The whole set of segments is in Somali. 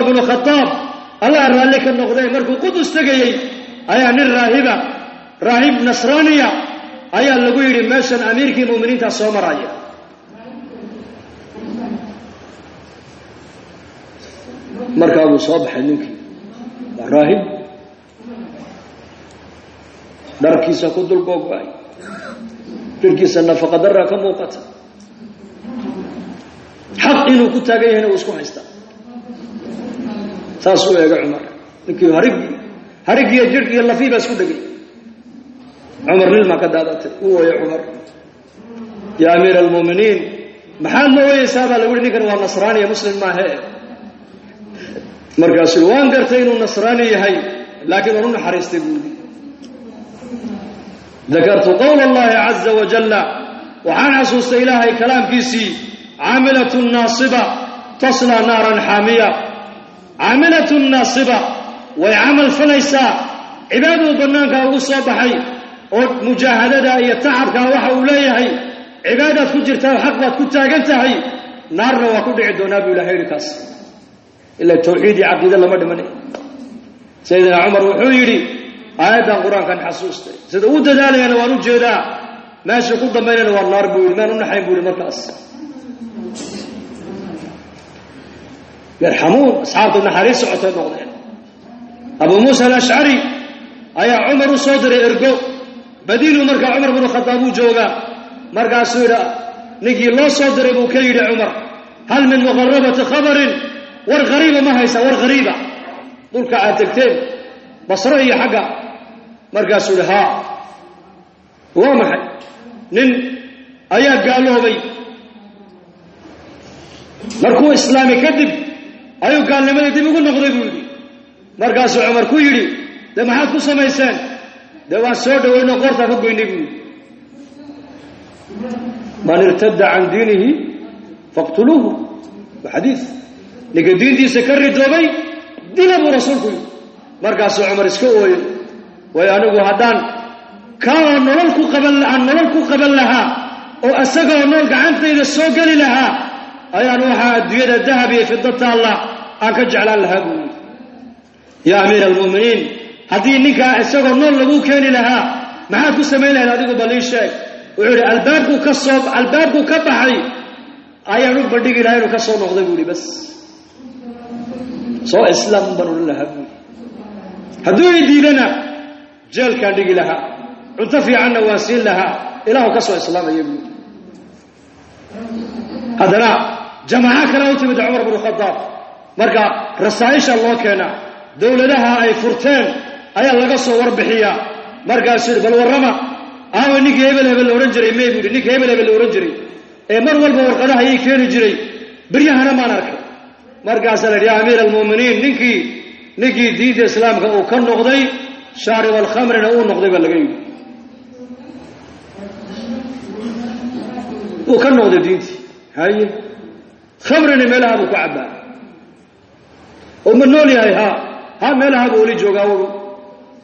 Bnu Khadaab, Allah raalli ka noqday, markuu Qudus tegayey ayaa nin raahiba, raahib nasraaniya, ayaa lagu yidhi meeshan amiirkii mu'miniintaa soo maraya. Markaa buu soo baxay ninkii, waa raahib, dharkiisa ku dul googo-ay, jirkiisa nafaqa daraa ka muuqata, xaq inuu ku taagan yahayna uu isku haystaa. Saas u eega Cumar ninkii, harigi harigiiyo jirh iyo lafii baa isku dhegay. Cumar nilmaa ka daadatay, uu ooyay Cumar. Yaa amiira almu'miniin, maxaad la ooyeysaa baa lagu yihi, ninkan waa nasraaniya, muslim maahe. Markaasuu waan gartay inuu nasraani yahay, laakiin waan u naxariistay buu yidhi. Dakartu qowla allahi caza wajalla, waxaan xasuustay Ilaahay kalaamkiisii, caamilatun naasiba taslaa naaran xaamiya. Caamilatun naasiba, way camal falaysaa, cibaaduu bannaanka ugu soo baxay oo mujaahadada iyo tacabkaa waxa uu leeyahay cibaadaad ku jirtaa, xaq baad ku taagan tahay, naarna waa ku dhici doonaa buu ilahay yidhi. Kaas ila tawxiid iyo caqiide lama dhimanay. Sayidina Cumar wuxuu yidhi aayaddan qur-aankan xasuustay, sida u dadaalayana waan u jeedaa, meesha ku dambaynayna waa naar buu yidhi, maan u naxayn buu yidhi. Markaas yarxamuun, asxaabtu naxariis socotay noqdeen. Abuu Muusa Alashcari ayaa Cumar u soo diray ergo madiinuu, markaa Cumar binu Khadaab uu joogaa. Markaasuu yidhi ninkii loo soo diray buu ka yidhi Cumar, hal min muqarabati khabarin, war hariiba ma haysa, war hariiba dhulka aad tegteen Basro iyo xagga? Markaasuu yihi haa. Waa maxay? Nin ayaa gaaloobay, markuu islaamay kadib ayuu gaalnimadii dib ugu noqday buu yidhi. Markaasuu Cumar ku yidhi, dee maxaad ku samayseen? Dee waan soo dhaweynoo qoortaan ka goynay buu yidhi. Man irtadda can diinihi faqtuluuhu, waa xadiis, ninka diintiisa ka ridoobay dila buu rasuulku yidhi. Markaasuu Cumar iska ooyey, waayo anigu haddaan kaoo nolol ku qaban, aan nolol ku qaban lahaa oo isagoo nool gacantayda soo geli lahaa, ayaan waxaa adduunyada dahab iyo fido taalla aan ka jeclaan lahaa buu yidhi. Yaa amiira almu'miniin, haddii ninkaa isagoo nool laguu keeni lahaa maxaad ku samayn lahayd adigu, bal ii sheeg? Wuxuu yidhi albaabkuu ka soo, albaabkuu ka baxay ayaan u bandhigi lahaa inuu ka soo noqday buu yidhi, bas soo islaam baan odhan lahaa buu yidhi. Hadduu i diidana jeelkaan dhigi lahaa, cunto fiicanna waan siin lahaa ilaahu ka soo islaamaya buu yidhi. Haddana jamaaco kale u timid Cumar binu Khadaab, marka rasaa'isha loo keenaa dowladaha ay furteen ayaa laga soo warbixiyaa. Markaasuu yidhi bal warrama, aawa ninkii hebel hebel la odhan jiray? Mey buu yidhi ninkii hebel hebel la odhan jiray ee mar walba warqadaha ii keeni jiray, beryahana maan arkay. Markaasaa la yidhi yaa amiira almu'miniin, ninkii diinta islaamka uu ka noqday, shaarib alkhamrina uu noqday baa laga yidhi, uu ka noqday diintii, haye khamrina meelaha buu ku cabbaa, oo ma nool yahay? Haa ha, meelaha buu weli joogaa.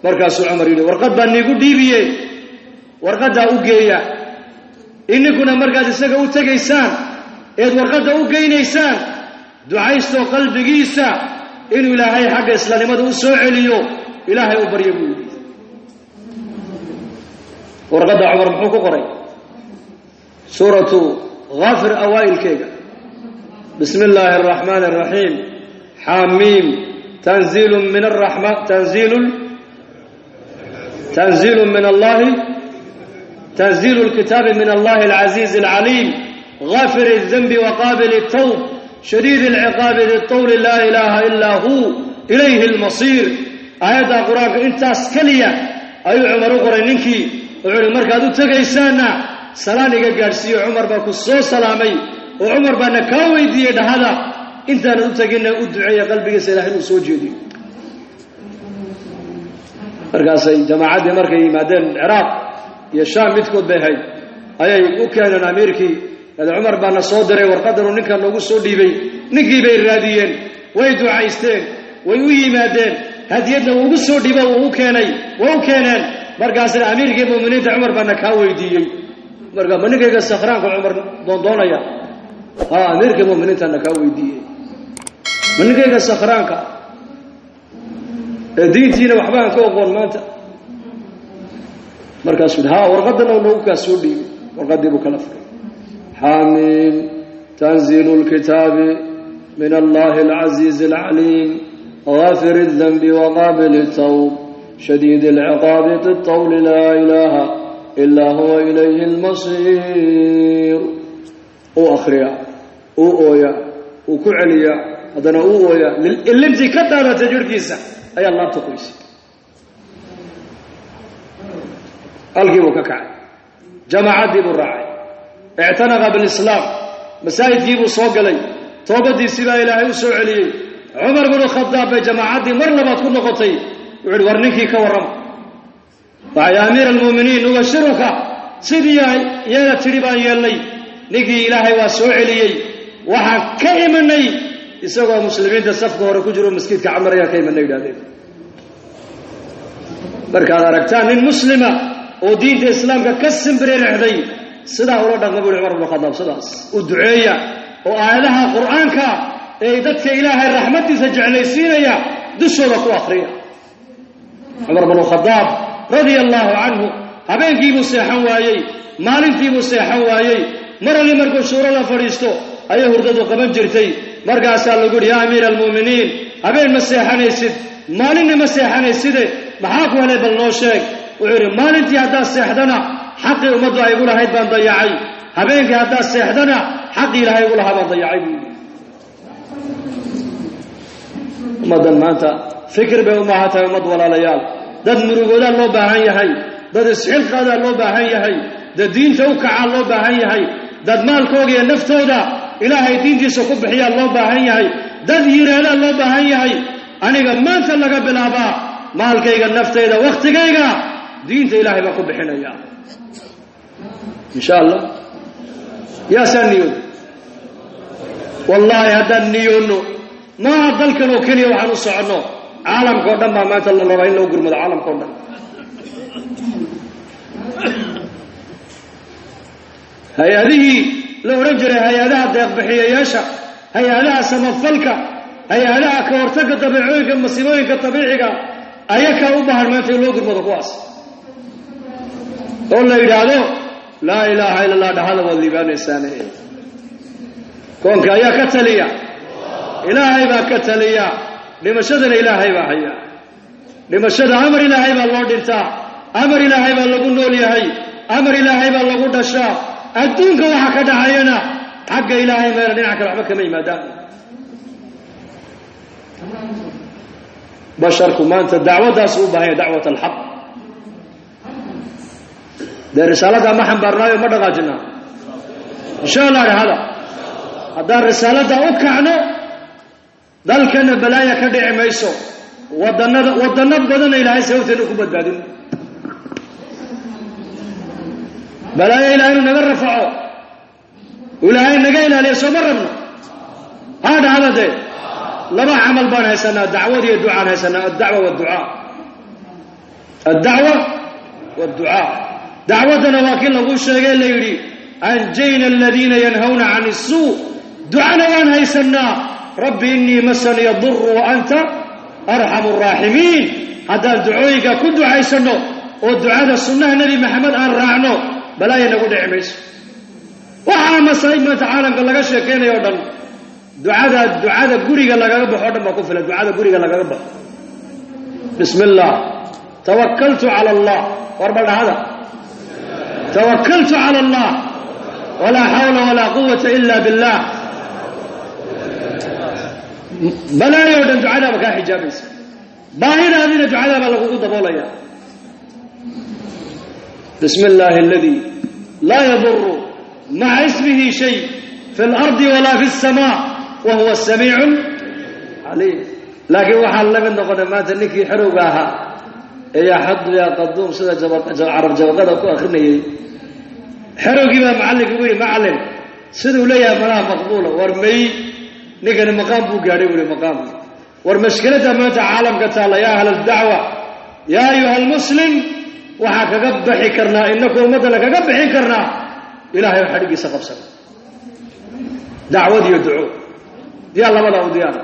Markaasuu Cumar yidhi warqad baa niigu dhiibiye, warqaddaa u geeya, ininkuna markaad isaga u tegaysaan eed warqadda u geynaysaan ducaystoo qalbigiisa inuu Ilaahay xagga islaamnimada u soo celiyo Ilaahay u barya buu yidhi. Warqadda Cumar muxuu ku qoray? Suuratu Haafir awaa'ilkeega, bismi illaahi araxmaani araxiim, xaamiim, tanziilu min araxma, tanziilu min allahi, tanziilu lkitaabi min allahi alcaziizi alcaliim, gaafir aldanbi waqaabil altawb, shadiid alciqaabi di tawli, laa ilaaha ilaa hu, ilayhi almasiir. Aayaddaa qur-aanka intaas keliya ayuu Cumar u qoray ninkii. Wuxuu ihi markaad u tegaysaanna salaan iga gaadhsiiyo, Cumar baa ku soo salaamay oo Cumar baana kaa weydiiyey dhahada, intaanad u teginna u duceeya qalbigiisa Ilahay inuu soo jeediyo. Markaasay jamaacaddii markay yimaadeen Ciraaq iyo Shaam midkood bay ahayd ayay u keeneen amiirkii, Cumar baana soo diray, warqadanuu ninkan noogu soo dhiibay. Ninkii bay raadiyeen, way ducaysteen, way u yimaadeen, hadiyadna wuu ugu soo dhiibo, wuu u keenay, way u keeneen. Markaasna amiirkii mu'miniinta, Cumar baana kaa weydiiyey. Marka ma ninkayga sakhraanka Cumar doondoonaya? Ha, amiirkii mu'miniintana kaa weydiiyey. Ma ninkayga sakhraanka ee diintiina waxba aan ka oqoon maanta. Markaasuu yidhi haa, warqaddan oo noogu kaa soo dhiibay. Warqaddii buu kala furay. Xaamiim tanziilu lkitaabi min allahi alcasiizi alcaliim gaafir aldanbi waqaabil altawb shadiid alciqaabi di tawli laa ilaaha ilaa huwa ilayhi almasiir. Uu akhriyaa, uu ooyaa, uu ku celiyaa, haddana uu ooyaa. Ilintii ka daadatay jirhkiisa ayaa laabta qoysay. Halkii buu ka kacay, jamaacaddii buu raacay, ictanaqa bilislaam, masaajidkii buu soo galay, toobaddiisii baa ilaahay u soo celiyey. Cumar binu Khadaab bay jamaacaddii mar labaad ku noqotay. Wuxu uhi war ninkii ka warrama. Waxay ya amiira almu'miniin nubashiruka, sidii yeela tidhi baan yeelnay, ninkii ilaahay waa soo celiyey. Waxaan ka imanay isagoo muslimiinta safka hore ku jiro maskiidka Camar ayaan ka imanay yidhahdeen. Markaad aragtaan nin muslima oo diinta islaamka ka simbiririxday, sidaa ula dhaqma bui Cumar bnu Khadaab, sidaas u duceeya oo aayadaha qur'aanka ee dadka ilaahay raxmaddiisa jeclaysiinaya dushooda ku akhriya. Cumar bnu Khadaab radia allaahu canhu habeenkiibuu seexan waayey, maalintiibuu seexan waayey. Mar alli markuu shuurada fadhiisto ayay hurdadu qaban jirtay. Markaasaa lagu yidhi yaa amiira almu'miniin, habeen ma seexanaysid, maalinna ma seexanayside, maxaa ku helay? Bal noo sheeg. Wuxuu yidhi maalintii haddaad seexdana xaqii ummaddu ay igu lahayd baan dayacay, habeenkii haddaad seexdana xaqii ilaahay igu lahaa baan dayacay buu yidhi. Ummaddan maanta fikir bay u baahan tahay, ummad walaalayaal. Dad murugoodaa loo baahan yahay, dad isxilqaadaa loo baahan yahay, dad diinta u kacaa loo baahan yahay, dad maalkooga iyo naftooda ilaahay diintiisa ku bixiyaa loo baahan yahay, dad yidhaahdaa loo baahan yahay aniga maanta laga bilaabaa maalkayga, naftayda, wakhtigayga diinta ilaahay baan ku bixinaya. Insha allah yaasaa niyooda. Wallaahi haddaan niyoonno, maaha dalkan oo keliya waxaan u soconno, caalamka o dhan baa maanta la rabaa in loo gurmado, caalamka o dhan. Hay-adihii la odhan jiray hay-adaha deeqbixiyayaasha, hay-adaha samafalka, hay-adaha ka hortagga dabiicooyinka masiibooyinka dabiiciga, ayakaa u baahan maanta in loo gurmado kuwaas oo la yidhaahdo laa ilaaha illa allah dhahada waad liibaanaysaane. Koonka ayaa ka taliya, ilaahay baa ka taliya, dhimashadana ilaahay baa haya. Dhimashada amar ilaahay baa loo dhintaa, amar ilaahay baa lagu nool yahay, amar ilaahay baa lagu dhashaa. Adduunka waxa ka dhacayana xagga ilaahay meela dhinac kale waxba kama yimaadaan. Basharku maanta dacwaddaas u baahan yahay, dacwat alxaq. Dee risaaladdaa ma xambaarnaayo, ma dhaqaajinaa? Insha allah dhahada haddaan risaaladdaa u kacno dalkana balaaya ka dhici mayso, wadanada wadano badanna ilaahay sababteena ku badbaadin. Balaayo ilahay inuu naga rafaco, ilaahay naga ilaaliya, sooma rabno? Haa dhahada. Dee laba camal baan haysanaa, dacwad iyo ducaan haysanaa. Addacwa wdducaa, addacwa waadducaa. Dacwaddana waa kii lagu sheegay la yidhi anjayna aladiina yanhawna can isuu. Ducana waan haysanaa, rabbi inii masaniya duru wa anta arxamu araaximiin. Haddaan ducooyinka ku ducaysanno oo ducada sunnaha nebi Maxamed aan raacno, balaaya nagu dhici mayso. Waxaa masaa'ib maanta caalamka laga sheekaynayo o dhan, ducada ducada guriga lagaga baxo o dhan baa ku filan. Ducada guriga lagaga baxo, bismi illah tawakaltu cala allah, war bal dhahada tawakaltu cala allah, walaa xawla walaa quwata ila billah. Balaayo o dhan ducadaaba kaa xijaabaysa, baahidaadina ducadaabaa lagugu daboolaya. Bismi illaahi aladi laa yaduru maca ismihi shay fi اlardi walaa fi الsamaa wa huwa samiicu caliim. Laakiin waxaan la mid noqonay maanta ninkii xerowga ahaa ee yaa xadu yaa qaduum sida carab jabaqada ku akrinayay. Xerowgii baa macallinka ugu yidhi, macallin, siduu leeyahay malaha maqbuula. War may, ninkani maqaam buu gaadhay, buu ihi maqaam. War mashkiladda maanta caalamka taalla, yaa ahla aldacwa, yaa ayuha almuslim, waxaa kaga bixi karnaa inaku ummaddana kaga bixin karnaa ilahay oo xadhiggiisa qabsana, dacwad iyo duco. Diyaar labadaa u diyaara.